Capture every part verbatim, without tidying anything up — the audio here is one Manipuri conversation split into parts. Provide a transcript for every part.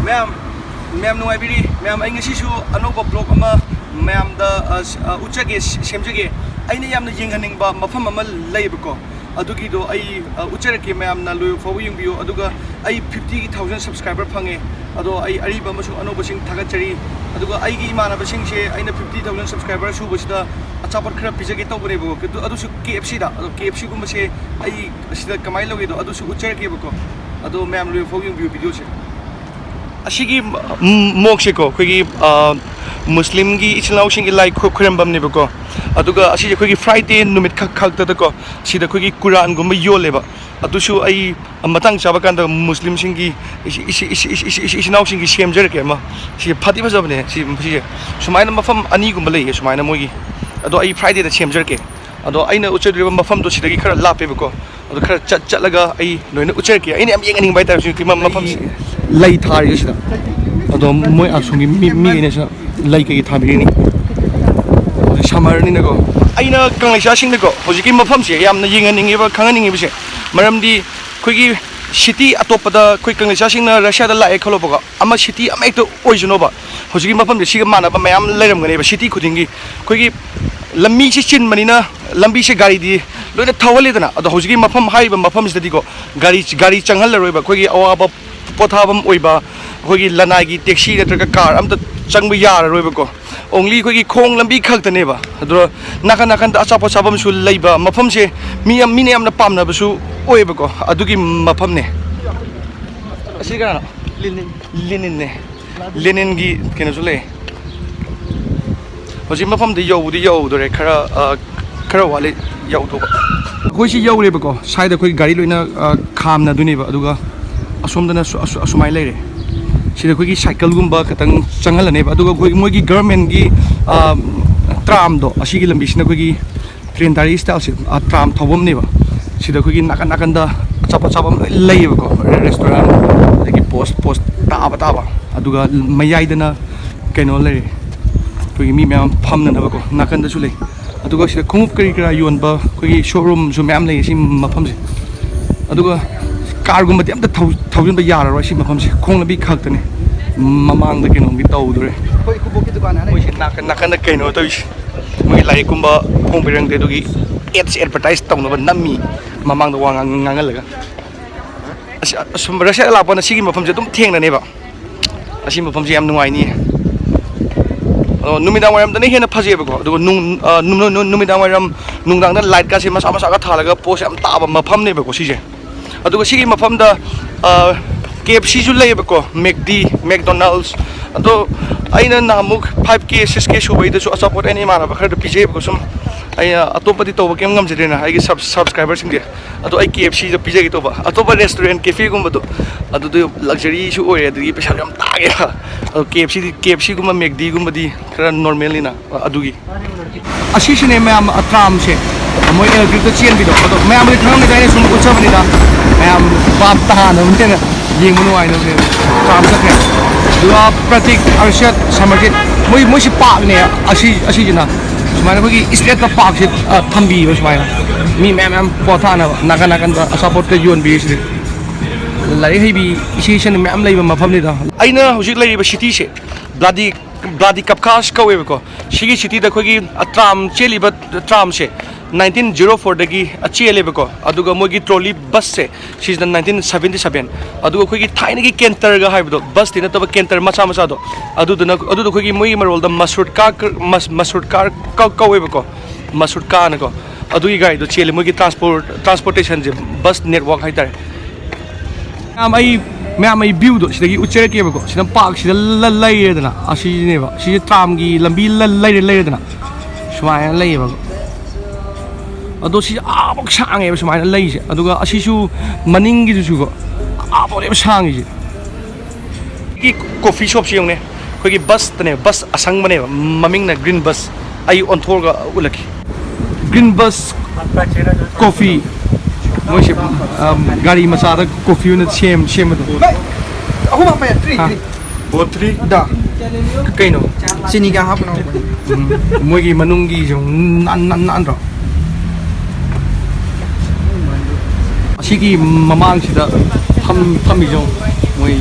ꯃꯌꯥꯝ, ꯃꯌꯥꯝ ꯅꯨꯡꯉꯥꯏꯕꯤꯔꯤ? ꯃꯌꯥꯝ, ꯑꯩ ꯉꯁꯤꯁꯨ ꯑꯅꯧꯕ ꯕ꯭ꯂꯣꯒ ꯑꯃ ꯃꯌꯥꯝꯗ, ꯑ, ꯁ-, ꯑ, ꯎꯠꯆꯒꯦ, ꯁ-, ꯁꯦꯝꯖꯒꯦ꯫ ꯑꯩꯅ ꯌꯥꯝꯅ ꯌꯦꯡꯍꯟꯅꯤꯡꯕ ꯃꯐꯝ ꯑꯃ ꯂꯩꯌꯦꯕꯀꯣ, ꯑꯗꯨꯒꯤꯗꯣ ꯑꯩ, ꯑ, ꯎꯠꯆꯔꯛꯀꯦ꯫ ꯃꯌꯥꯝꯅ ꯂꯣꯏꯕ ꯐꯥꯎꯕ ꯌꯦꯡꯕꯤꯌꯨ꯫ ꯑꯗꯨꯒ ꯑꯩ fifty thousand subscriber ꯐꯪꯉꯦ꯫ ꯑꯗꯣ ꯑꯩ ꯑꯔꯤꯕ ꯑꯃꯁꯨꯡ ꯑꯅꯧꯕꯁꯤꯡ ꯊꯥꯒꯠꯆꯔꯤ꯫ ꯑꯗꯨꯒ ꯑꯩꯒꯤ ꯏꯃꯥꯟꯅꯕꯁꯤꯡꯁꯦ ꯑꯩꯅ fifty thousand subscriber ꯁꯨꯕꯁꯤꯗ ꯑꯆꯥꯄꯣꯠ ꯈꯔ ꯄꯤꯖꯒꯦ ꯇꯧꯕꯅꯦꯕꯀꯣ꯫ ꯑꯗꯨ, ꯑꯗꯨꯁꯨ KFCꯗ꯫ ꯑꯗꯣ KFCꯒꯨꯝꯕꯁꯦ ꯑꯩ ꯁꯤꯗ ꯀꯃꯥꯏꯅ ꯂꯧꯒꯦꯗꯣ ꯑꯗꯨꯁꯨ ꯎꯠꯆꯔꯛꯀꯦꯕꯀꯣ꯫ ꯑꯗꯣ ꯃꯌꯥꯝ ꯂꯣꯏꯕ ꯐꯥꯎ ꯌꯦꯡꯕꯤꯌꯨ ꯚꯤꯗꯤꯑꯣꯁꯦ꯫ ꯑꯁꯤꯒꯤ ꯃ-, ꯃꯣꯛꯁꯦꯀꯣ, ꯑꯩꯈꯣꯏꯒꯤ, ꯑ, ꯃꯨꯁꯂꯤꯝꯒꯤ ꯏꯆꯤꯜ ꯏꯅꯥꯎꯁꯤꯡꯒꯤ ꯂꯥꯏ ꯈꯨ-, ꯈꯨꯔꯝꯕꯝꯅꯦꯕꯀꯣ꯫ ꯑꯗꯨꯒ ꯑꯁꯤꯁꯦ ꯑꯩꯈꯣꯏꯒꯤ Friday ꯅꯨꯃꯤꯠ ꯈꯛ ꯈꯛꯇꯗꯀꯣ, ꯁꯤꯗ ꯑꯩꯈꯣꯏꯒꯤ ꯀꯨꯔꯥꯟꯒꯨꯝꯕ ꯌꯣꯜꯂꯦꯕ꯫ ꯑꯗꯨꯁꯨ ꯑꯩ ꯃꯇꯥꯡ ꯆꯥꯕ ꯀꯥꯟꯗ ꯃꯨꯁꯂꯤꯝꯁꯤꯡꯒꯤ ꯏꯆꯤ-, ꯏꯆꯤ-, ꯏꯆꯤ-, ꯏꯆꯤ-, ꯏꯆꯤ-, ꯏꯆꯤꯟ ꯏꯅꯥꯎꯁꯤꯡꯒꯤ ꯁꯦꯝꯖꯔꯛꯀꯦ ꯑꯃ꯫ ꯁꯤ ꯐꯗꯤ ꯐꯖꯕꯅꯦ꯫ ꯁꯤ, ꯁꯤꯁꯦ ꯁꯨꯃꯥꯏꯅ ꯃꯐꯝ ꯑꯅꯤꯒꯨꯝꯕ ꯂꯩꯌꯦ ꯁꯨꯃꯥꯏꯅ ꯃꯣꯏꯒꯤ꯫ ꯑꯗꯣ ꯑꯩ Fridayꯗ ꯁꯦꯝꯖꯔꯛꯀꯦ꯫ ꯑꯗꯣ ꯑꯩꯅ ꯎꯠꯆꯗꯣꯔꯤꯕ ꯃꯐꯝꯗꯣ ꯁꯤꯗꯒꯤ ꯈꯔ ꯂꯥꯞꯄꯦꯕꯀꯣ꯫ ꯑꯗꯣ ꯈꯔ ꯆꯠ-, ꯆꯠꯂꯒ ꯑꯩ ꯂꯣꯏꯅ ꯎꯠꯆꯔꯛꯀꯦ꯫ ꯑꯩꯅ ꯌꯥꯝ ꯌꯦꯡꯍꯟꯅꯤꯡꯕ ꯍꯥꯏꯇꯥꯔꯦ ꯍꯧꯖꯤꯛꯀꯤ ꯃ-, ꯃꯐꯝꯁꯦ꯫ ꯂꯩ ꯊꯥꯔꯤꯁꯦ ꯁꯤꯗ꯫ ꯑꯗꯣ ꯃꯣꯏ ꯑꯁꯣꯝꯒꯤ ꯃꯤ, ꯃꯤꯈꯩꯅ ꯁꯤꯗ ꯂꯩ ꯀꯩꯀꯩ ꯊꯥꯕꯤꯔꯤꯅꯤ꯫ ꯍꯧꯖꯤꯛ summerꯅꯤꯅꯀꯣ꯫ ꯑꯩꯅ ꯀꯪꯂꯩꯁꯥꯁꯤꯡꯗꯀꯣ ꯍꯧꯖꯤꯛꯀꯤ ꯃꯐꯝꯁꯦ ꯌꯥꯝꯅ ꯌꯦꯡꯍꯟꯅꯤꯡꯉꯤꯕ, ꯈꯪꯍꯟꯅꯤꯡꯉꯤꯕꯁꯦ꯫ ꯃꯔꯝꯗꯤ ꯑꯩꯈꯣꯏꯒꯤ city ꯑꯇꯣꯞꯄꯗ ꯑꯩꯈꯣꯏ ꯀꯪꯂꯩꯁꯥꯁꯤꯡꯅ Russiaꯗ ꯂꯥꯛꯑꯦ ꯈꯜꯂꯣꯕꯀꯣ꯫ ꯑꯃ city ꯑꯃꯍꯦꯛꯇ ꯑꯣꯏꯁꯅꯣꯕ꯫ ꯍꯧꯖꯤꯛꯀꯤ ꯃꯐꯝꯁꯦ ꯁꯤꯒ ꯃꯥꯟꯅꯕ ꯃꯌꯥꯝ ꯂꯩꯔꯝꯒꯅꯦꯕ city ꯈꯨꯗꯤꯡꯒꯤ꯫ ꯑꯩꯈꯣꯏꯒꯤ ꯂꯝꯕꯤꯁꯤ ꯆꯤꯟꯕꯅꯤꯅ ꯂꯝꯕꯤꯁꯦ ꯒꯥꯔꯤꯗꯤ ꯂꯣꯏꯅ ꯊꯧꯍꯜꯂꯦꯗꯅ꯫ ꯑꯗꯣ ꯍꯧꯖꯤꯛꯀꯤ ꯃꯐꯝ, ꯍꯥꯏꯔꯤꯕ ꯃꯐꯝꯁꯤꯗꯗꯤꯀꯣ ꯒꯥꯔꯤ, ꯒꯥꯔꯤ ꯆꯪꯍꯜꯂꯔꯣꯏꯕ꯫ ꯑꯩꯈꯣꯏꯒꯤ ꯑꯋꯥꯕ ꯄꯣꯊꯥꯐꯝ ꯑꯣꯏꯕ, ꯑꯩꯈꯣꯏꯒꯤ ꯂꯅꯥꯏꯒꯤ taxi ꯅꯠꯇ꯭ꯔꯒ car ꯑꯝꯇ ꯆꯪꯕ ꯌꯥꯔꯔꯣꯏꯕꯀꯣ꯫ Only ꯑꯩꯈꯣꯏꯒꯤ ꯈꯣꯡ ꯂꯝꯕꯤ ꯈꯛꯇꯅꯦꯕ꯫ ꯑꯗꯨꯒ ꯅꯥꯀꯟ ꯅꯥꯀꯟꯗ ꯑꯆꯥꯄꯣꯠ ꯆꯥꯐꯝꯁꯨ ꯂꯩꯕ ꯃꯐꯝꯁꯦ ꯃꯤ ꯌꯥꯝ, ꯃꯤꯅ ꯌꯥꯝꯅ ꯄꯥꯝꯅꯕꯁꯨ ꯑꯣꯏꯌꯦꯕꯀꯣ꯫ ꯑꯗꯨꯒꯤ ꯃꯐꯝꯅꯦ꯫ ꯑꯁꯤ ꯀꯅꯥꯅꯣ? ꯂꯦꯅꯤꯟ꯫ ꯂꯦꯅꯤꯟꯅꯦ꯫ ꯂꯦꯅꯤꯟꯒꯤ ꯀꯩꯅꯣꯁꯨ ꯂꯩ꯫ ꯍꯧꯖꯤꯛ ꯃꯐꯝꯗꯤ ꯌꯧꯕꯗꯤ ꯌꯧꯗꯣꯔꯦ, ꯈꯔ, ꯑ, ꯈꯔ ꯋꯥꯠꯂꯤ ꯌꯧꯗꯧꯕ꯫ ꯑꯩꯈꯣꯏ ꯁꯤ ꯌꯧꯔꯦꯕꯀꯣ, ꯁ꯭ꯋꯥꯏꯗ ꯑꯩꯈꯣꯏ ꯒꯥꯔꯤ ꯂꯣꯏꯅ, ꯑ, ꯈꯥꯝꯅꯗꯣꯏꯅꯦꯕ, ꯑꯗꯨꯒ ꯑꯁꯣꯝꯗꯅ ꯑꯁꯨ-, ꯑꯁꯨ-, ꯑꯁꯨꯃꯥꯏꯅ ꯂꯩꯔꯦ꯫ ꯁꯤꯗ ꯑꯩꯈꯣꯏꯒꯤ cycleꯒꯨꯝꯕ ꯈꯇꯪ ꯆꯪꯍꯜꯂꯅꯦꯕ, ꯑꯗꯨꯒ ꯑꯩꯈꯣꯏ ꯃꯣꯏꯒꯤ governmentꯒꯤ, ꯑ, tramꯗꯣ, ꯑꯁꯤꯒꯤ ꯂꯝꯕꯤꯁꯤꯅ ꯑꯩꯈꯣꯏꯒꯤ train ꯇꯥꯔꯤ styleꯁꯦ, ꯑ, tram ꯊꯧꯐꯝꯅꯦꯕ꯫ ꯁꯤꯗ ꯑꯩꯈꯣꯏꯒꯤ ꯅꯥꯀꯟ ꯅꯥꯀꯟꯗ ꯑꯆꯥꯄꯣꯠ ꯆꯥꯐꯝ ꯂꯣꯏ ꯂꯩꯌꯦꯕꯀꯣ, restaurant, ꯑꯗꯒꯤ post, post ꯇꯥꯕ ꯇꯥꯕ, ꯑꯗꯨꯒ ꯃꯌꯥꯏꯗꯅ ꯀꯩꯅꯣ ꯂꯩꯔꯦ, ꯑꯩꯈꯣꯏꯒꯤ ꯃꯤ ꯃꯌꯥꯝ ꯐꯝꯅꯅꯕꯀꯣ, ꯅꯥꯀꯟꯗꯁꯨ ꯂꯩ꯫ ꯑꯗꯨꯒ ꯁꯤꯗ ꯈꯣꯡꯎꯞ ꯀꯔꯤ ꯀꯔꯥ ꯌꯣꯟꯕ ꯑꯩꯈꯣꯏꯒꯤ showroomꯁꯨ ꯃꯌꯥꯝ ꯂꯩ ꯁꯤ ꯃꯐꯝꯁꯦ꯫ ꯑꯗꯨꯒ ꯀꯥꯔꯒꯨꯝꯕꯗꯤ ꯑꯝꯇ ꯊꯧ- ꯊꯧꯖꯤꯟꯕ ꯌꯥꯔꯔꯣꯏ ꯁꯤ ꯃꯐꯝꯁꯦ, ꯈꯣꯡ ꯂꯝꯕꯤ ꯈꯛꯇꯅꯤ꯫ ꯃꯃꯥꯡꯗ ꯀꯩꯅꯣꯝꯒꯤ ꯇꯧꯗꯣꯔꯦ꯫ ꯑꯩꯈꯣꯏ ꯈꯨꯕꯣꯛꯀꯤ ꯗꯨꯀꯥꯟ ꯍꯥꯟꯅ ꯃꯣꯏꯁꯦ ꯅꯥꯀꯟ ꯅꯥꯀꯟꯗ ꯀꯩꯅꯣ ꯇꯧꯔꯤꯁꯦ, ꯃꯣꯏ ꯂꯥꯏꯔꯤꯛꯀꯨꯝꯕ ꯐꯣꯡꯕꯤꯔꯝꯗꯦ, ꯑꯗꯨꯒꯤ ꯑꯦꯗꯁ ꯑꯦꯗꯚꯔꯇꯥꯏꯁ ꯇꯧꯅꯕ ꯅꯝꯃꯤ ꯃꯃꯥꯡꯗ ꯋꯥ ꯉꯥꯡ- ꯉꯥꯡꯍꯜꯂꯒ꯫ ꯑꯁ, ꯑꯁꯨꯝ ꯔꯁꯤꯌꯥꯗ ꯂꯥꯛꯄꯅ ꯁꯤꯒꯤ ꯃꯐꯝꯁꯦ ꯑꯗꯨꯝ ꯊꯦꯡꯅꯅꯦꯕ꯫ ꯑꯁꯤ ꯃꯐꯝꯁꯦ ꯌꯥꯝ ꯅꯨꯡꯉꯥꯏꯅꯤꯌꯦ꯫ ꯑꯗꯣ ꯅꯨꯃꯤꯗꯥꯡ ꯋꯥꯏꯔꯝꯗꯅ ꯍꯦꯟꯅ ꯐꯖꯩꯑꯕꯀꯣ꯫ ꯑꯗꯨꯒ ꯅꯨꯡ- ꯑ, ꯅꯨꯡ- ꯅꯨꯡ- ꯅꯨꯃꯤꯗꯥꯡ ꯋꯥꯏꯔꯝ, ꯅꯨꯡꯗꯥꯡꯗ ꯂꯥꯏꯠꯀꯥꯁꯦ ꯃꯆꯥ ꯃꯆꯥꯒ ꯊꯥꯜꯂꯒ ꯄꯣꯁ ꯌꯥꯝ ꯇꯥꯕ ꯃꯐꯝꯅꯦꯕꯀꯣ ꯁꯤꯁꯦ꯫ ꯑꯗꯨꯒ ꯁꯤꯒꯤ ꯃꯐꯝꯗ ꯀꯦ ꯑꯦꯐ ꯁꯤꯁꯨ ꯂꯩꯌꯦꯕꯀꯣ, ꯃꯦꯛꯗꯤ, ꯃꯦꯛꯗꯣꯅꯥꯜꯁ꯫ ꯑꯗꯣ ꯑꯩꯅ ꯅꯍꯥꯟꯃꯨꯛ ꯐꯥꯏꯚ ꯀꯦ ꯁꯤꯛꯁ ꯀꯦ ꯁꯨꯕꯩꯗꯁꯨ ꯑꯆꯥꯄꯣꯠ ꯑꯩꯅ ꯏꯃꯥꯟꯅꯕ ꯈꯔꯗ ꯄꯤꯖꯩꯕꯀꯣ꯫ ꯁꯨꯝ ꯑꯩꯅ ꯑꯇꯣꯞꯄꯗꯤ ꯇꯧꯕ ꯀꯩꯝ ꯉꯝꯖꯗ꯭ꯔꯦꯅ ꯑꯩꯒꯤ ꯁꯕ- ꯁꯕꯁꯀ꯭ꯔꯥꯏꯕꯔꯁꯤꯡꯁꯦ꯫ ꯑꯗꯣ ꯑꯩ ꯀꯦ ꯑꯦꯐ ꯁꯤꯗ ꯄꯤꯖꯒꯦ ꯇꯧꯕ꯫ ꯑꯇꯣꯞꯄ ꯔꯦꯁꯇꯨꯔꯦꯟ ꯀꯦꯐꯦꯒꯨꯝꯕꯗꯣ ꯑꯗꯨꯗꯤ ꯂꯛꯖꯔꯤꯁꯨ ꯑꯣꯏꯔꯦ, ꯑꯗꯨꯗꯒꯤ ꯄꯩꯁꯥꯁꯨ ꯌꯥꯝ ꯇꯥꯡꯉꯦꯕ꯫ ꯑꯗꯣ ꯀꯦ ꯑꯦꯐ ꯁꯤꯗꯤ, ꯀꯦ ꯑꯦꯐ ꯁꯤꯒꯨꯝꯕ, ꯃꯦꯛꯗꯤꯒꯨꯝꯕꯗꯤ ꯈꯔ ꯅꯣꯔꯃꯦꯜꯅꯤꯅ, ꯑꯗꯨꯒꯤ꯫ ꯑꯁꯤꯁꯤꯅꯦ ꯃꯌꯥꯝ, ꯑ, ꯇ꯭ꯔꯥꯝꯁꯦ, ꯃꯣꯏ ꯏꯂꯦꯛꯇ꯭ꯔꯤꯛꯇ ꯆꯦꯟꯕꯤꯗꯣ꯫ ꯑꯗꯣ ꯃꯌꯥꯝꯗꯤ ꯈꯪꯉꯝꯅꯤꯗ, ꯑꯩꯅ ꯁꯨꯝ ꯎꯠꯆꯕꯅꯤꯗ꯫ ꯃꯌꯥꯝ ꯚꯥꯞ ꯇꯥꯅꯕꯅꯦꯅ, ꯌꯦꯡꯕ ꯅꯨꯡꯉꯥꯏꯅꯕꯅꯦꯅ ꯇ꯭ꯔꯥꯝ ꯆꯠꯈ꯭ꯔꯦ꯫ ꯑꯗꯨꯒ ꯄ꯭ꯔꯇꯤꯛ, ꯑꯔꯁꯠ, ꯁꯃꯔꯖꯤꯠ, ꯃꯣꯏ, ꯃꯣꯏꯁꯤ ꯄꯥꯛꯅꯦ꯫ ꯑꯁꯤ, ꯑꯁꯤꯁꯤꯅ ꯁꯨꯃꯥꯏꯅ ꯑꯩꯈꯣꯏꯒꯤ ꯏꯁꯇ꯭ꯔꯦꯠꯇ ꯄꯥꯛꯁꯦ, ꯑ, ꯊꯝꯕꯤꯕ ꯁꯨꯃꯥꯏꯅ꯫ ꯃꯤ ꯃꯌꯥꯝ ꯃꯌꯥꯝ ꯄꯣꯊꯥꯅꯕ ꯅꯥꯀꯟ ꯅꯥꯀꯟꯗ ꯑꯆꯥꯄꯣꯠꯀ ꯌꯣꯟꯕꯤꯔꯤꯁꯤꯗꯤ꯫ ꯂꯥꯏꯔꯤꯛ ꯍꯩꯕꯤ ꯏꯆꯦ ꯏꯆꯟ ꯃꯌꯥꯝ ꯂꯩꯕ ꯃꯐꯝꯅꯤꯗ꯫ ꯑꯩꯅ ꯍꯧꯖꯤꯛ ꯂꯩꯔꯤꯕ ꯁꯤꯇꯤꯁꯦ ꯕ꯭ꯂꯥꯗꯤ, ꯕ꯭ꯂꯥꯗꯤ ꯀꯞꯀꯥꯁ ꯀꯧꯋꯦꯕꯀꯣ꯫ ꯁꯤꯒꯤ ꯁꯤꯇꯤꯗ ꯑꯩꯈꯣꯏꯒꯤ, ꯑ, ꯇ꯭ꯔꯥꯝ ꯆꯦꯜꯂꯤꯕ ꯇ꯭ꯔꯥꯝꯁꯦ ꯅꯥꯏꯟꯇꯤꯟ ꯖꯤꯔꯣ ꯐꯣꯔꯗꯒꯤ ꯆꯦꯜꯂꯦꯕꯀꯣ꯫ ꯑꯗꯨꯒ ꯃꯣꯏꯒꯤ ꯇ꯭ꯔꯣꯂꯤ ꯕꯁꯁꯦ ꯁꯤꯁꯤꯅ ꯅꯥꯏꯟꯇꯤꯟ ꯁꯕꯦꯟꯇꯤ ꯁꯕꯦꯟ꯫ ꯑꯗꯨꯒ ꯑꯩꯈꯣꯏꯒꯤ ꯊꯥꯏꯅꯒꯤ ꯀꯦꯟꯇꯔꯒ ꯍꯥꯏꯕꯗꯣ, ꯕꯁꯇꯤ ꯅꯠꯇꯕ ꯀꯦꯟꯇꯔ ꯃꯆꯥ ꯃꯆꯥꯗꯣ, ꯑꯗꯨꯗꯨꯅ, ꯑꯗꯨꯗꯣ ꯑꯩꯈꯣꯏꯒꯤ ꯃꯣꯏꯒꯤ ꯃꯔꯣꯜꯗ ꯃꯁꯨꯔꯠ ꯀꯥꯔ, ꯃꯁ- ꯃꯁꯨꯔꯠ ꯀꯥꯔ ꯀꯧ- ꯀꯧꯋꯦꯕꯀꯣ꯫ ꯃꯁꯨꯔꯠ ꯀꯥꯔꯅꯀꯣ꯫ ꯑꯗꯨꯒꯤ ꯒꯥꯔꯤꯗꯣ ꯆꯦꯜꯂꯦ, ꯃꯣꯏꯒꯤ ꯇ꯭ꯔꯥꯟꯁꯄꯣꯔꯠ, ꯇ꯭ꯔꯥꯟꯁꯄꯣꯔꯇꯦꯁꯟꯁꯦ, ꯕꯁ ꯅꯦꯠꯋꯥꯛ ꯍꯥꯏꯇꯥꯔꯦ꯫ ꯃꯌꯥꯝ, ꯑꯩ, ꯃꯌꯥꯝ, ꯑꯩ ꯚ꯭ꯌꯨꯗꯣ ꯁꯤꯗꯒꯤ ꯎꯠꯆꯔꯛꯀꯦꯕꯀꯣ꯫ ꯁꯤꯗ ꯄꯥꯛꯁꯤꯗ ꯂ- ꯂꯩꯔꯦꯗꯅ, ꯑꯁꯤꯅꯦꯕ, ꯁꯤꯁꯦ ꯇ꯭ꯔꯥꯝꯒꯤ ꯂꯝꯕꯤ ꯂ- ꯂꯩꯔꯦ, ꯂꯩꯔꯦꯗꯅ, ꯁꯨꯃꯥꯏꯅ ꯂꯩꯌꯦꯕ꯫ ꯑꯗꯣ ꯁꯤ ꯑꯥꯐꯥꯎ ꯁꯥꯡꯉꯦꯕ ꯁꯨꯃꯥꯏꯅ ꯂꯩꯁꯦ꯫ ꯑꯗꯨꯒ ꯑꯁꯤꯁꯨ ꯃꯅꯤꯡꯒꯤꯗꯨꯁꯨꯀꯣ, ꯑꯥꯐꯥꯎꯅꯦꯕ ꯁꯥꯡꯉꯤꯁꯦ꯫ ꯁꯤꯒꯤ ꯀꯣꯐꯤ ꯁꯣꯞꯁꯤ ꯌꯦꯡꯉꯨꯅꯦ, ꯑꯩꯈꯣꯏꯒꯤ ꯕꯁꯇꯅꯦꯕ, ꯕꯁ ꯑꯁꯪꯕꯅꯦꯕ, ꯃꯃꯤꯡꯅ ꯒ꯭ꯔꯤꯟ ꯕꯁ꯫ ꯑꯩ ꯑꯣꯟꯊꯣꯛꯑꯒ ꯎꯠꯂꯛꯀꯦ꯫ ꯒ꯭ꯔꯤꯟ ꯕꯁ ꯀꯣꯐꯤ, ꯃꯣꯏꯁꯦ, ꯑꯝ, ꯒꯥꯔꯤ ꯃꯆꯥꯗ ꯀꯣꯐꯤ ꯑꯣꯏꯅ ꯁꯦꯝ- ꯁꯦꯝꯕꯗꯣ꯫ ꯑꯍꯨꯝ ꯍꯥꯞꯄ ꯌꯥꯏ, ꯊ꯭ꯔꯤ, ꯍꯥ? ꯊ꯭ꯔꯤ꯫ ꯕꯣꯠ ꯊ꯭ꯔꯤ? ꯗ꯫ ꯀꯩꯅꯣ? ꯆꯤꯅꯤ ꯀꯌꯥ ꯍꯥꯞꯄꯅꯣ? ꯎꯝ, ꯃꯣꯏꯒꯤ ꯃꯅꯨꯡꯒꯤꯁꯨ ꯅꯥꯟ- ꯅꯥꯟ- ꯅꯥꯟꯗ꯭ꯔꯣ? ꯑꯁꯤ ꯁꯤꯒꯤ ꯃꯃꯥꯡꯁꯤꯗ ꯐꯝ ꯐꯝꯃꯤꯁꯦ ꯌꯦꯡꯉꯨ, ꯃꯣꯏ꯫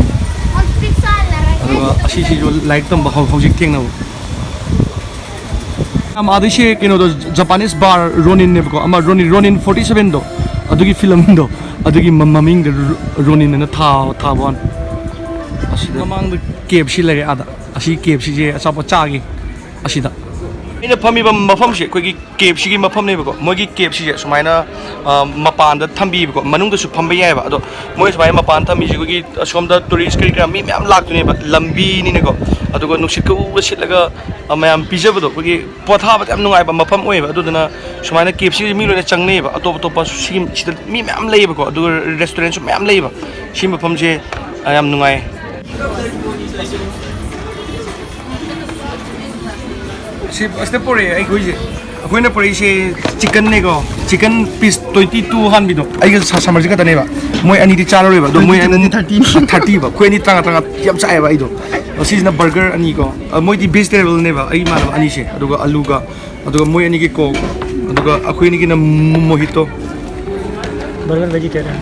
ꯑꯗꯨꯒ ꯑꯁꯤꯁꯤꯁꯨ ꯂꯥꯏꯔꯤꯛ ꯇꯝꯕ ꯍꯧ- ꯍꯧꯖꯤꯛ ꯊꯦꯡꯅꯕ꯫ ꯌꯥꯝ ꯑꯥꯗꯩꯁꯦ ꯀꯩꯅꯣꯗꯣ, ꯖꯄꯥꯅꯤꯁ ꯕꯥꯔ ꯔꯣꯅꯤꯟꯅꯦꯕꯀꯣ, ꯑꯃ ꯔꯣꯅꯤꯟ ꯔꯣꯅꯤꯟ ꯐꯣꯔꯇꯤ ꯁꯚꯦꯟꯗꯣ, ꯑꯗꯨꯒꯤ ꯐꯤꯂꯝꯗꯣ, ꯑꯗꯨꯒꯤ ꯃ- ꯃꯃꯤꯡꯗ ꯔꯣ- ꯔꯣꯅꯤꯟ ꯑꯅ ꯊꯥ- ꯊꯥꯕ ꯋꯥꯅꯤ꯫ ꯑꯁꯤꯗ ꯃꯃꯥꯡꯗ ꯀꯦ ꯑꯦꯐ ꯁꯤ ꯂꯩꯔꯦ ꯑꯥꯗ꯫ ꯑꯁꯤ ꯀꯦ ꯑꯦꯐ ꯁꯤꯁꯦ ꯑꯆꯥꯄꯣꯠ ꯆꯥꯒꯦ ꯑꯁꯤꯗ꯫ ꯑꯩꯅ ꯐꯝꯃꯤꯕ ꯃꯐꯝꯁꯦ ꯑꯩꯈꯣꯏꯒꯤ ꯀꯦ ꯑꯦꯐ ꯁꯤꯒꯤ ꯃꯐꯝꯅꯦꯕꯀꯣ꯫ ꯃꯣꯏꯒꯤ ꯀꯦ ꯑꯦꯐ ꯁꯤꯁꯦ ꯁꯨꯃꯥꯏꯅ, ꯑ, ꯃꯄꯥꯟꯗ ꯊꯝꯕꯤꯕꯀꯣ, ꯃꯅꯨꯡꯗꯁꯨ ꯐꯝꯕ ꯌꯥꯏꯑꯕ꯫ ꯑꯗꯣ ꯃꯣꯏ ꯁꯨꯃꯥꯏꯅ ꯃꯄꯥꯟꯗ ꯊꯝꯃꯤꯁꯦ ꯑꯩꯈꯣꯏꯒꯤ ꯑꯁꯣꯝꯗ ꯇꯨꯔꯤꯁ ꯀꯔꯤ ꯀꯔꯥ ꯃꯤ ꯃꯌꯥꯝ ꯂꯥꯛꯇꯣꯏꯅꯦꯕ, ꯂꯝꯕꯤꯅꯤꯅꯀꯣ꯫ ꯑꯗꯨꯒ ꯅꯨꯡꯁꯤꯠꯀ ꯎꯕ ꯁꯤꯠꯂꯒ, ꯑ, ꯃꯌꯥꯝ ꯄꯤꯖꯕꯗꯣ, ꯑꯩꯈꯣꯏꯒꯤ ꯄꯣꯊꯥꯕꯗ ꯌꯥꯝ ꯅꯨꯡꯉꯥꯏꯕ ꯃꯐꯝ ꯑꯣꯏꯌꯦꯕ꯫ ꯑꯗꯨꯗꯨꯅ ꯁꯨꯃꯥꯏꯅ ꯀꯦ ꯑꯦꯐ ꯁꯤꯁꯦ ꯃꯤ ꯂꯣꯏꯅ ꯆꯪꯅꯩꯌꯦꯕ꯫ ꯑꯇꯣꯞ ꯑꯇꯣꯞꯄ ꯁꯤ- ꯁꯤꯗ ꯃꯤ ꯃꯌꯥꯝ ꯂꯩꯌꯦꯕꯀꯣ, ꯑꯗꯨꯒ ꯔꯦꯁꯇꯨꯔꯦꯟꯁꯨ ꯃꯌꯥꯝ ꯂꯩꯌꯦꯕ꯫ ꯁꯤ ꯃꯐꯝꯁꯦ, ꯑ, ꯌꯥꯝ ꯅꯨꯡꯉꯥꯏ꯫ ꯁꯤ ꯑꯁꯤꯗ ꯄꯨꯔꯛꯑꯦ ꯑꯩꯈꯣꯏꯁꯦ꯫ ꯑꯩꯈꯣꯏꯅ ꯄꯨꯔꯛꯏꯁꯦ ꯆꯤꯛꯀꯟꯅꯦꯀꯣ, ꯆꯤꯛꯀꯟ ꯄꯤꯁ ꯇ꯭ꯋꯦꯟꯇꯤ ꯇꯨ ꯍꯥꯟꯕꯤꯗꯣ꯫ ꯑꯩꯒ ꯁ- ꯁꯝꯃꯔꯁꯤ ꯈꯛꯇꯅꯦꯕ꯫ ꯃꯣꯏ ꯑꯅꯤꯗꯤ ꯆꯥꯔꯔꯣꯏꯕ, ꯑꯗꯣ ꯃꯣꯏ ꯇ꯭ꯋꯦꯟꯇꯤ ꯇꯨ ꯅꯠꯇꯦ, ꯊꯥꯔꯇꯤ꯫ ꯊꯥꯔꯇꯤꯕ꯫ ꯑꯩꯈꯣꯏ ꯑꯅꯤ ꯇꯔꯥꯃꯉꯥ ꯇꯔꯥꯃꯉꯥ ꯌꯥꯝ ꯆꯥꯏꯑꯦꯕ ꯑꯩꯗꯣ꯫ ꯑꯁꯤꯁꯤꯅ ꯕꯔꯒꯔ ꯑꯅꯤꯀꯣ꯫ ꯑ, ꯃꯣꯏꯗꯤ ꯚꯦꯖꯤꯇꯦꯕꯜꯅꯦꯕ, ꯑꯩ ꯏꯃꯥꯟꯅꯕ ꯑꯅꯤꯁꯦ꯫ ꯑꯗꯨꯒ ꯑꯂꯨꯒ, ꯑꯗꯨꯒ ꯃꯣꯏ ꯑꯅꯤꯒꯤ ꯀꯣꯛ, ꯑꯗꯨꯒ ꯑꯩꯈꯣꯏ ꯑꯅꯤꯒꯤꯅ ꯃꯣ- ꯃꯣꯍꯤꯇꯣ꯫ Burger vegetarian.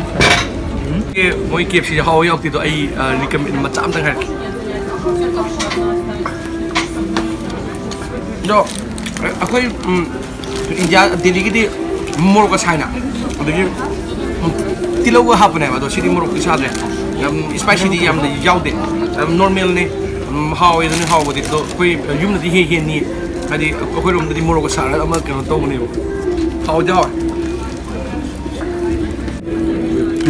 ꯃꯣꯏ ꯀꯦ ꯑꯦꯐ ꯁꯤꯁꯦ ꯍꯥꯎ ꯌꯥꯎꯗꯦꯗꯣ ꯑꯩ, ꯑ, ꯔꯤꯀꯃꯦꯟ ꯃꯆꯥ ꯑꯝꯇꯪ ꯍꯥꯏꯔꯛꯀꯦ꯫ ꯑꯗꯣ ꯑꯩꯈꯣꯏ, ꯎꯝ, ꯏꯟꯗꯤꯌꯥ, ꯗꯦꯜꯂꯤꯒꯤꯗꯤ ꯃꯣꯔꯣꯛꯀ ꯁꯥꯏꯅ, ꯑꯗꯒꯤ, ꯎꯝ, ꯇꯤꯜꯍꯧꯒ ꯍꯥꯞꯄꯅꯦꯕ꯫ ꯑꯗꯣ ꯁꯤꯗꯤ ꯃꯣꯔꯣꯛꯇꯤ ꯁꯥꯗ꯭ꯔꯦ, ꯌꯥꯝ ꯏꯁꯄꯥꯏꯁꯤꯗꯤ ꯌꯥꯝꯅ ꯌꯥꯎꯗꯦ, ꯌꯥꯝ ꯅꯣꯔꯃꯦꯜꯅꯤ꯫ ꯎꯝ, ꯍꯥꯎꯋꯦ ꯑꯗꯨꯅꯤ ꯍꯥꯎꯕꯗꯤ꯫ ꯑꯗꯣ ꯑꯩꯈꯣꯏ ꯌꯨꯝꯅꯗꯤ ꯍꯦ- ꯍꯦꯟꯅꯤ, ꯍꯥꯏꯗꯤ ꯑꯩꯈꯣꯏꯔꯣꯝꯗꯗꯤ ꯃꯣꯔꯣꯛꯀ ꯁꯥꯔꯒ ꯑꯃ ꯀꯩꯅꯣ ꯇꯧꯕꯅꯦꯕ꯫ ꯍꯥꯎꯗꯤ ꯍꯥꯎꯋꯦ꯫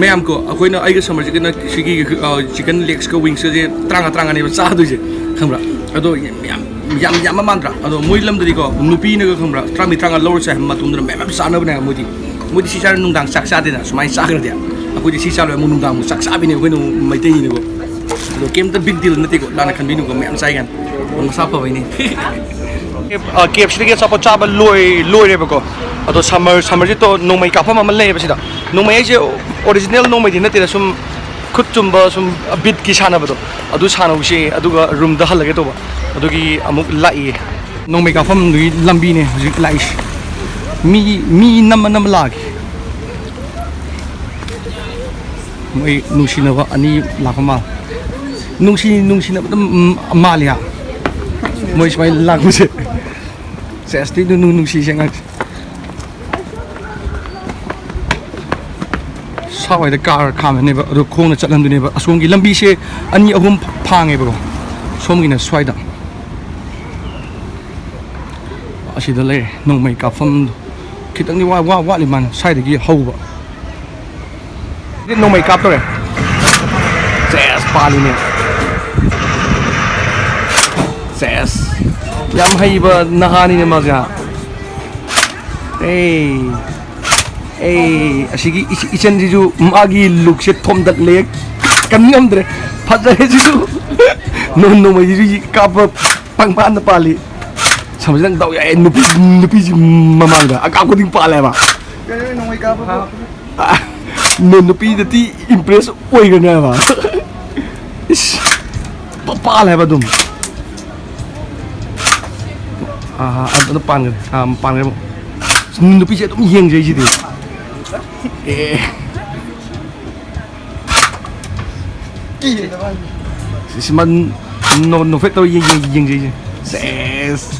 ꯃꯌꯥꯝ ꯀꯣ, ꯑꯩꯈꯣꯏꯅ, ꯑꯩꯒ ꯁꯝꯃꯔꯁꯤꯒꯅ ꯁꯤꯒꯤ, ꯑ, ꯆꯤꯛꯀꯟ ꯂꯦꯒꯁꯀ ꯋꯤꯡꯁꯀꯁꯦ ꯇꯔꯥꯃꯉꯥ ꯇꯔꯥꯃꯉꯥꯅꯦꯕ ꯆꯥꯗꯣꯏꯁꯦ, ꯈꯪꯕ꯭ꯔꯥ? ꯑꯗꯣ ꯌꯥꯝ, ꯌꯥꯝ ꯌꯥꯝꯕ ꯃꯥꯟꯗ꯭ꯔꯥ? ꯑꯗꯣ ꯃꯣꯏ ꯂꯝꯗꯗꯤꯀꯣ, ꯅꯨꯄꯤꯅꯒ, ꯈꯪꯕ꯭ꯔꯥ, ꯇꯔꯥꯃꯔꯤ ꯇꯔꯥꯃꯉꯥ ꯂꯧꯔꯁꯦ ꯍꯥꯏꯕ ꯃꯇꯝꯗꯨꯗ ꯃꯌꯥꯝ ꯃꯌꯥꯝ ꯆꯥꯅꯕꯅꯦ ꯍꯥꯏꯕ ꯃꯣꯏꯗꯤ꯫ ꯃꯣꯏꯗꯤ ꯁꯤ ꯆꯥꯔ ꯅꯨꯡꯗꯥꯡ ꯆꯥꯛ ꯆꯥꯗꯦꯅ, ꯁꯨꯃꯥꯏꯅ ꯆꯥꯈ꯭ꯔꯗꯤ꯫ ꯑꯩꯈꯣꯏꯗꯤ ꯁꯤ ꯆꯥ ꯂꯣꯏꯔ ꯑꯃꯨꯛ ꯅꯨꯡꯗꯥꯡ ꯑꯃꯨꯛ ꯆꯥꯛ ꯆꯥꯕꯤꯅꯦ ꯑꯩꯈꯣꯏꯅ ꯑꯃꯨꯛ ꯃꯩꯇꯩꯅꯤꯅꯀꯣ꯫ ꯑꯗꯣ ꯀꯩꯝꯇ ꯕꯤꯛ ꯗꯤꯜ ꯅꯠꯇꯦꯀꯣ, ꯂꯥꯟꯅ ꯈꯟꯕꯤꯅꯨꯀꯣ, ꯃꯌꯥꯝ ꯆꯥꯏ ꯀꯥꯏꯅ꯫ ꯃꯁꯥ ꯐꯕꯩꯅꯦ꯫ ꯑ, ꯀꯦ ꯑꯦꯐ ꯁꯤꯗꯒꯤ ꯑꯆꯥꯄꯣꯠ ꯆꯥꯕ ꯂꯣꯏ-, ꯂꯣꯏꯔꯦꯕꯀꯣ꯫ ꯑꯗꯣ ꯁꯝꯃꯔ, ꯁꯝꯃꯔꯁꯤꯠꯇꯣ ꯅꯣꯡꯃꯩ ꯀꯥꯞꯐꯝ ꯑꯃ ꯂꯩꯌꯦꯕ ꯁꯤꯗ꯫ ꯅꯣꯡꯃꯩ ꯍꯥꯏꯁꯦ ꯑꯣꯔꯤꯖꯤꯅꯦꯜ ꯅꯣꯡꯃꯩꯗꯤ ꯅꯠꯇꯦꯗ, ꯁꯨꯝ ꯈꯨꯠ ꯆꯨꯝꯕ, ꯁꯨꯝ ꯕꯤꯠꯀꯤ ꯁꯥꯟꯅꯕꯗꯣ, ꯑꯗꯨ ꯁꯥꯟꯅꯧꯁꯤ, ꯑꯗꯨꯒ ꯔꯨꯝꯗ ꯍꯜꯂꯒꯦ ꯇꯧꯕ꯫ ꯑꯗꯨꯒꯤ ꯑꯃꯨꯛ ꯂꯥꯛꯏꯌꯦ꯫ ꯅꯣꯡꯃꯩ ꯀꯥꯞꯐꯝꯗꯨꯒꯤ ꯂꯝꯕꯤꯅꯦ ꯍꯧꯖꯤꯛ ꯂꯥꯛꯏꯁꯦ꯫ ꯃꯤ, ꯃꯤ ꯅꯝꯃ ꯅꯝꯃ ꯂꯥꯛꯑꯒꯦ꯫ ꯃꯣꯏ ꯅꯨꯡꯁꯤꯅꯕ ꯑꯅꯤ ꯂꯥꯛꯄ ꯃꯥꯜꯂꯦ꯫ ꯅꯨꯡꯁꯤ ꯅꯨꯡꯁꯤꯅꯕ ꯑꯗꯨꯝ, ꯎꯝ, ꯃꯥꯜꯂꯤ ꯍꯥ꯫ ꯃꯣꯏ ꯁꯨꯃꯥꯏꯅ ꯂꯥꯛꯄꯁꯦ꯫ ꯁꯦꯁ, ꯇꯤ ꯅꯨꯡ-, ꯅꯨꯡꯁꯤꯁꯦ ꯑꯉꯥꯡꯁꯦ꯫ ꯁ꯭ꯋꯥꯏꯗ ꯀꯥꯔ ꯈꯥꯝꯃꯅꯦꯕ, ꯑꯗꯣ ꯈꯣꯡꯅ ꯆꯠꯍꯟꯗꯣꯏꯅꯦꯕ꯫ ꯑꯁꯣꯝꯒꯤ ꯂꯝꯕꯤꯁꯦ ꯑꯅꯤ ꯑꯍꯨꯝ ꯐꯥꯡꯉꯦꯕꯀꯣ, ꯁꯣꯝꯒꯤꯅ ꯁ꯭ꯋꯥꯏꯗ꯫ ꯑꯁꯤꯗ ꯂꯩꯔꯦ ꯅꯣꯡꯃꯩ ꯀꯥꯞꯐꯝꯗꯣ꯫ ꯈꯤꯇꯪꯗꯤ ꯋꯥ-, ꯋꯥ-, ꯋꯥꯠꯂꯤ ꯃꯥꯅ ꯁ꯭ꯋꯥꯏꯗꯒꯤ ꯍꯧꯕ꯫ ꯅꯣꯡꯃꯩ ꯀꯥꯞꯇꯣꯔꯦ꯫ ꯁꯦꯁ, ꯄꯥꯜꯂꯤꯅꯦ꯫ ꯁꯦꯁ꯫ ꯌꯥꯝ ꯍꯩꯕ ꯅꯍꯥꯅꯤꯅꯦ ꯃꯥꯁꯦ꯫ ꯑꯦ꯫ ꯑꯦ, ꯑꯁꯤꯒꯤ ꯏꯆ-, ꯏꯆꯟꯁꯤꯁꯨ ꯃꯥꯒꯤ ꯂꯨꯛꯁꯦ ꯊꯣꯝꯗꯠꯂꯦ꯫ ꯀꯟ ꯉꯝꯗ꯭ꯔꯦ꯫ ꯐꯖꯔꯦ ꯁꯤꯁꯨ꯫ ꯅꯣꯡ-, ꯅꯣꯡꯃꯩꯁꯤꯁꯨ ꯀꯥꯞꯄ ꯄꯪꯄꯥꯟꯗ ꯄꯥꯜꯂꯤ꯫ ꯁꯝꯁꯤꯅ ꯗꯥꯎ ꯌꯥꯏ꯫ ꯅꯨꯄꯤ, ꯅꯨꯄꯤꯁꯤ ꯃꯃꯥꯡꯗ ꯑꯀꯥꯞ ꯈꯨꯗꯤꯡ ꯄꯥꯜꯂꯦꯕ꯫ ꯀꯩꯅꯣ ꯅꯣꯡꯃꯩ ꯀꯥꯞꯄꯕꯨ? ꯑ, ꯅꯨ-, ꯅꯨꯄꯤꯗꯗꯤ ꯏꯝꯄ꯭ꯔꯦꯁ ꯑꯣꯏꯒꯅꯦꯕ꯫ ꯏꯁ, ꯄ-, ꯄꯥꯜꯂꯦ ꯍꯥꯏꯕ ꯑꯗꯨꯝ꯫ ꯑꯥ, ꯑꯥ, ꯑꯗꯨ ꯄꯥꯟꯈ꯭ꯔꯦ꯫ ꯑꯥ, ꯄꯥꯟꯈ꯭ꯔꯦ ꯑꯃꯨꯛ꯫ ꯅꯨꯄꯤꯁꯦ ꯑꯗꯨꯝ ꯌꯦꯡꯖꯩꯁꯤꯗꯤ꯫ ꯑꯦ꯫ ꯁꯤꯃ ꯅꯣ-, ꯅꯣꯐꯦꯠ ꯇꯧꯔ ꯌꯦꯡ-, ꯌꯦꯡ-, ꯌꯦꯡꯖꯩꯁꯦ꯫ ꯁꯦꯁ꯫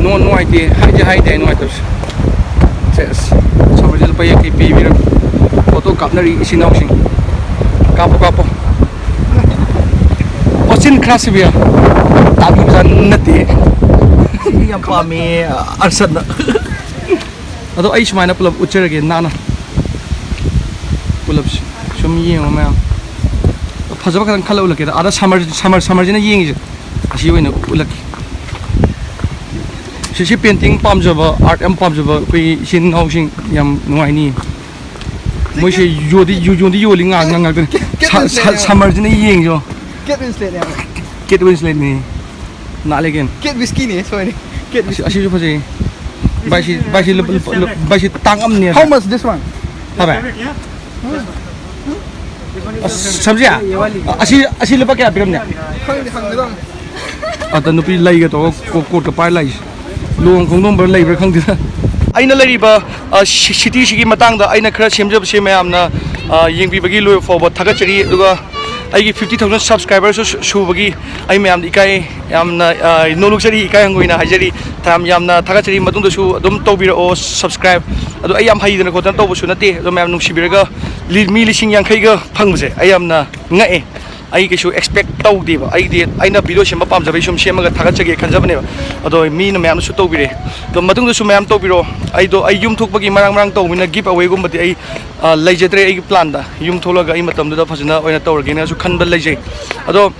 ꯅꯨꯡ-, ꯅꯨꯡꯉꯥꯏꯇꯦ꯫ ꯍꯥꯏꯗꯤ ꯍꯥꯏꯗꯦ ꯅꯨꯡꯉꯥꯏꯇꯕꯁꯦ꯫ ꯁꯦꯁ꯫ ꯁꯝꯃꯔꯁꯦ ꯂꯨꯄꯥ ꯌꯥꯡꯈꯩ ꯄꯤꯕꯤꯔꯝꯃꯤ꯫ ꯐꯣꯇꯣ ꯀꯥꯞꯅꯔꯤ ꯏꯆꯤꯟ ꯏꯅꯥꯎꯁꯤꯡ꯫ ꯀꯥꯞꯄꯣ, ꯀꯥꯞꯄꯣ꯫ ꯄꯣꯠꯆꯤꯟ ꯈꯔ ꯁꯤꯕꯤꯌꯣ꯫ ꯇꯥꯕꯤꯕꯖꯥꯠ ꯅꯠꯇꯦ꯫ ꯁꯤꯗꯤ ꯌꯥꯝ ꯄꯥꯝꯃꯦ, ꯑꯔꯁꯟꯅ꯫ ꯑꯗꯣ ꯑꯩ ꯁꯨꯃꯥꯏꯅ ꯄꯨꯂꯞ ꯎꯠꯆꯔꯒꯦ ꯅꯥꯟꯅ꯫ ꯄꯨꯂꯞꯁꯦ ꯁꯨꯝ ꯌꯦꯡꯉꯣ ꯃꯌꯥꯝ꯫ ꯐꯖꯕ ꯈꯇꯪ ꯈꯜꯂ ꯎꯠꯂꯛꯀꯦꯗ꯫ ꯑꯥꯗ ꯁꯝꯃꯔ, ꯁꯝꯃꯔ, ꯁꯝꯃꯔꯁꯤꯅ ꯌꯦꯡꯉꯤꯁꯦ꯫ ꯑꯁꯤ ꯑꯣꯏꯅ ꯎꯠꯂꯛꯀꯦ꯫ ꯁꯤꯁꯤ ꯄꯦꯟꯇꯤꯡ ꯄꯥꯝꯖꯕ, ꯑꯥꯔꯠ ꯌꯥꯝ ꯄꯥꯝꯖꯕ ꯑꯩꯈꯣꯏ ꯏꯆꯤꯟ ꯏꯅꯥꯎꯁꯤꯡ ꯌꯥꯝ ꯅꯨꯡꯉꯥꯏꯅꯤ꯫ ꯃꯣꯏꯁꯦ ꯌꯣꯟꯗꯤ, ꯌꯣ-, ꯌꯣꯟꯗꯤ ꯌꯣꯜꯂꯤ ꯉꯥꯛ-, ꯉꯥꯛ-, ꯉꯥꯛꯇꯅꯤ꯫ ꯀꯦꯠ ꯁ-, ꯁ-, ꯋꯤꯟꯁꯂꯦꯠꯅꯦꯕ꯫ ꯁꯝꯃꯔꯁꯤꯅ ꯌꯦꯡꯉꯤꯁꯦ꯫ ꯀꯦꯠ ꯋꯤꯟꯁꯂꯦꯠꯅꯦꯕ꯫ ꯀꯦꯠ ꯋꯤꯟꯁꯂꯦꯠꯅꯤ꯫ ꯅꯥꯠꯂꯦ ꯀꯩꯅꯣ꯫ ꯀꯦꯠ ꯋꯤꯁꯀꯤꯅꯦ, ꯁꯣꯏꯔꯦ꯫ ꯀꯦꯠ ꯑꯁꯤ, ꯋꯤꯁꯀꯤ꯫ ꯑꯁꯤꯁꯨ ꯐꯖꯩ꯫ ꯚꯥꯏꯁꯤ, ꯚꯥꯏꯁꯤ ꯂꯨꯄꯥ, ꯂꯨꯄꯥ, ꯂꯨꯄꯥ, ꯚꯥꯏꯁꯤ ꯇꯥꯡꯉꯝꯅꯦ꯫ How much this one? ꯍꯥꯏ ꯚꯥꯏ? ꯑꯁ, ꯁꯝꯖꯤ, ꯑꯁꯤ, ꯑꯁꯤ ꯂꯨꯄꯥ ꯀꯌꯥ ꯄꯤꯔꯝꯅꯦ? ꯈꯪꯗꯦ, ꯍꯪꯒꯗꯕꯅꯤ꯫ ꯑꯗ ꯅꯨꯄꯤ ꯂꯩꯒ ꯇꯧꯔꯒ ꯀꯣ-, ꯀꯣꯠꯀ ꯄꯥꯏꯔ ꯂꯥꯛꯏꯁꯦ꯫ ꯂꯨꯍꯣꯡ ꯈꯣꯡꯗꯣꯡꯕ ꯂꯩꯕ꯭ꯔꯥ ꯈꯪꯗꯦꯗ꯫ ꯑꯩꯅ ꯂꯩꯔꯤꯕ, ꯑ, ꯁꯤ-, ꯁꯤꯇꯤꯁꯤꯒꯤ ꯃꯇꯥꯡꯗ ꯑꯩꯅ ꯈꯔ ꯁꯦꯝꯖꯕꯁꯦ ꯃꯌꯥꯝꯅ, ꯑ, ꯌꯦꯡꯕꯤꯕꯒꯤ ꯂꯣꯏꯕ ꯐꯥꯎꯕ ꯊꯥꯒꯠꯆꯔꯤ꯫ ꯑꯗꯨꯒ ꯑꯩꯒꯤ fifty thousand subscriberꯁꯨ ꯁꯨ-, ꯁꯨꯕꯒꯤ ꯑꯩ ꯃꯌꯥꯝꯗ ꯏꯀꯥꯏ, ꯌꯥꯝꯅ, ꯑ, ꯅꯣꯂꯨꯛꯆꯔꯤ, ꯏꯀꯥꯏ ꯍꯪꯒꯣꯏꯅ ꯍꯥꯏꯖꯔꯤ꯫ ꯌꯥꯝ ꯌꯥꯝꯅ ꯊꯥꯒꯠꯆꯔꯤ꯫ ꯃꯇꯨꯡꯗꯁꯨ ꯑꯗꯨꯝ ꯇꯧꯕꯤꯔꯛꯑꯣ subscribe꯫ ꯑꯗꯣ ꯑꯩ ꯌꯥꯝ ꯍꯩꯗꯅ ꯈꯣꯠꯇꯅ ꯇꯧꯕꯁꯨ ꯅꯠꯇꯦ꯫ ꯑꯗꯣ ꯃꯌꯥꯝ ꯅꯨꯡꯁꯤꯕꯤꯔꯒ ꯂꯤ-, ꯃꯤ ꯂꯤꯁꯤꯡ ꯌꯥꯡꯈꯩꯒ ꯐꯪꯕꯁꯦ ꯑꯩ ꯌꯥꯝꯅ ꯉꯛꯑꯦ꯫ ꯑꯩ ꯀꯩꯁꯨ expect ꯇꯧꯗꯦꯕ꯫ ꯑꯩꯗꯤ ꯑꯩꯅ video ꯁꯦꯝꯕ ꯄꯥꯝꯖꯕꯩ ꯁꯨꯝ ꯁꯦꯝꯃꯒ ꯊꯥꯒꯠꯆꯒꯦ ꯈꯟꯖꯕꯅꯦꯕ꯫ ꯑꯗꯣ ꯃꯤꯅ ꯃꯌꯥꯝꯅꯁꯨ ꯇꯧꯕꯤꯔꯦ꯫ ꯑꯗꯣ ꯃꯇꯨꯡꯗꯁꯨ ꯃꯌꯥꯝ ꯇꯧꯕꯤꯔꯣ꯫ ꯑꯩꯗꯣ ꯑꯩ ꯌꯨꯝ ꯊꯣꯛꯄꯒꯤ ꯃꯔꯥꯡ ꯃꯔꯥꯡ ꯇꯧꯕꯅꯤꯅ giveawayꯒꯨꯝꯕꯗꯤ ꯑꯩ, ꯑ, ꯂꯩꯖꯗ꯭ꯔꯦ ꯑꯩꯒꯤ planꯗ꯫ ꯌꯨꯝ ꯊꯣꯛꯂꯒ ꯑꯩ ꯃꯇꯝꯗꯨꯗ ꯐꯖꯅ ꯑꯣꯏꯅ ꯇꯧꯔꯒꯦꯅꯁꯨ ꯈꯟꯕ ꯂꯩꯖꯩ꯫ ꯑꯗꯣ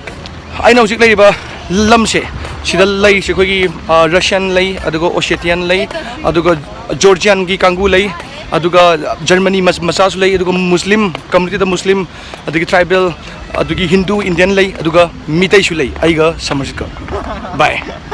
ꯑꯩꯅ ꯍꯧꯖꯤꯛ ꯂꯩꯔꯤꯕ ꯂꯝꯁꯦ, ꯁꯤꯗ ꯂꯩꯔꯤꯁꯦ ꯑꯩꯈꯣꯏꯒꯤ, ꯑ, Russian ꯂꯩ, ꯑꯗꯨꯒ Ossetian ꯂꯩ, ꯑꯗꯨꯒ Georgianꯒꯤ ꯀꯥꯡꯕꯨ ꯂꯩ, ꯑꯗꯨꯒ Germany ꯃꯆꯥꯁꯨ ꯂꯩ, ꯑꯗꯨꯒ Muslim communityꯗ Muslim, ꯑꯗꯒꯤ tribal, ꯑꯗꯨꯒꯤ Hindu Indian ꯂꯩ, ꯑꯗꯨꯒ ꯃꯤꯇꯩꯁꯨ ꯂꯩ꯫ ꯑꯩꯒ ꯁꯃꯔꯖꯤꯠꯀ꯫ Bye꯫